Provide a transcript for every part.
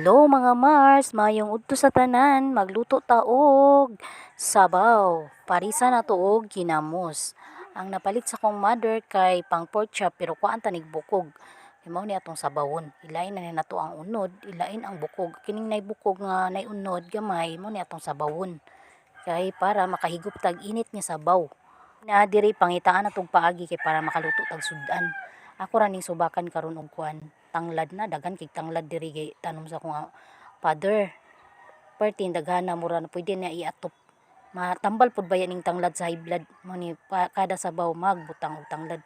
Hello, mga Mars, mayong udto sa tanan, magluto ta og sabaw. Parisa na to og ginamos. Ang napalit sa kong mother kay pang pork chop, pero kuan ta nig bukog. Kay mao ni atong sabawon. Ilain na ni nato ang unod, ilain ang bukog. Kining nay bukog nga nay unod gamay, mao ni atong sabawon. Kay para makahigop tag init nga sabaw. Na diri pangitaan na tog paagi kay para makaluto tag sudan. Ako ra ning subakan karon og kuan, tanglad na daghan kay tanglad diri kay tanom sa akong father. Perting daghana, mura na pwede na iatop. Matambal pud ba ning tanglad sa high blood mo ni pa, kada sabaw magbutang og tanglad.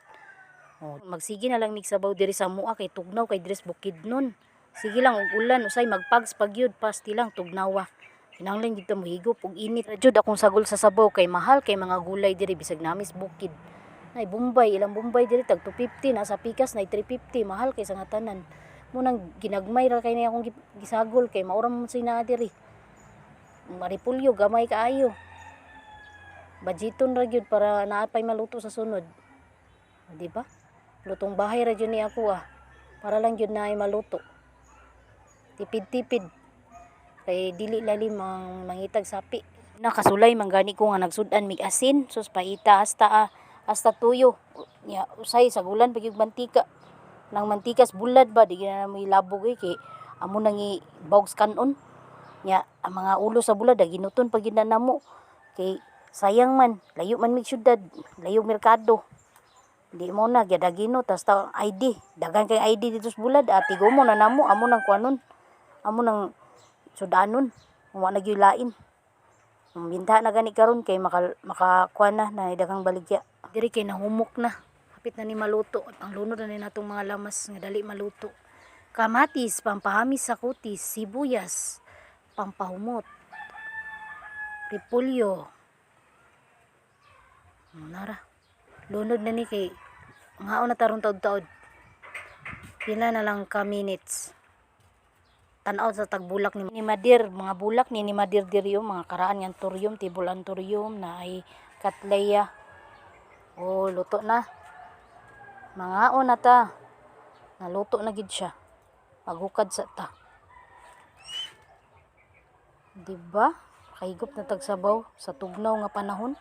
Oh, magsige na lang mig sabaw diri sa mua kay tugnaw kay diri sa Bukidnon. Sige lang og ulan, usay magpags pagyud, pasti lang tugnawa. Kinahanglan gyud ta mohigop og init. Jud akong sagol sa sabaw kay mahal kay mga gulay diri bisag namis bukid. Nay Bombay, ilang Bombay diri tag 250, nasa pikas nay 350, mahal kay sa nga tanan. Munang ginagmay ra kay niya akong gisagol kay maura man say naa diri. Maripulyo gamay kaayo. Budgeton ra gyud para naa pay maluto sa sunod. O, di ba? Lutong bahay ra gyud ni ako ah. Para lang gyud naay maluto. Tipid-tipid. Kay dili lalim ang mangitag sapi. Nakasulay man gani ko nga nagsud-an mig asin, sus paita hasta ah, hasta tuyo. Nya usay sagulan pa gyud mantika. Nang mantikas bulad ba di na mo ilabog eh kay amo nang i-bawg sa kanon. Nya ang mga ulo sa bulad ginuton pa gyud na namo. Kay sayang man, layo man mig syudad, layo merkado. Di mo na gyadagino tas ta ID, daghan kay ID dito sa bulad, ati mo na namo amo nang kuanon. Amo nang sudanon, wa na gyud lain. Binta na gani karon kay maka makakuan na na daghang baligya. Diri kay nahumok na. Hapit na ni maluto. Panglunod na ni natong mga lamas nga dali maluto. Kamatis, pampahamis sa kutis, sibuyas, pampahumot. Repolyo. Nara. Lunod na ni kay ngaon na tarong taod-taod. Pila na lang ka minutes. Tan-aw sa tagbulak ni Madir, mga bulak ni Madir diri oh, mga karaan nga anthurium, tibol anthurium na ay cattleya. Oh, luto na. Mangaon na ta. Naluto na gid siya. Maghukad sa ta. Di ba? Kahigop na tagsabaw sa tugnaw nga panahon.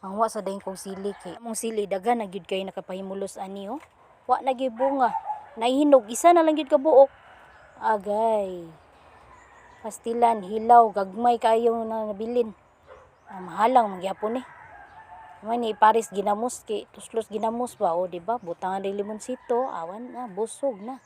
Manguha sa dayon kong sili kay among sili daghan na gyud kay nakapahimulos ani oh. Wa na gyud bunga. Nahinog isa na lang gyud ka buok. Agay. Pastilan, hilaw, gagmay kayo na nabilin. Ah, mahalang magyapon eh. Man ni Paris ginamos kay tuslos ginamos ba o, di ba? Butangan rin limonsito, awan na, busog na.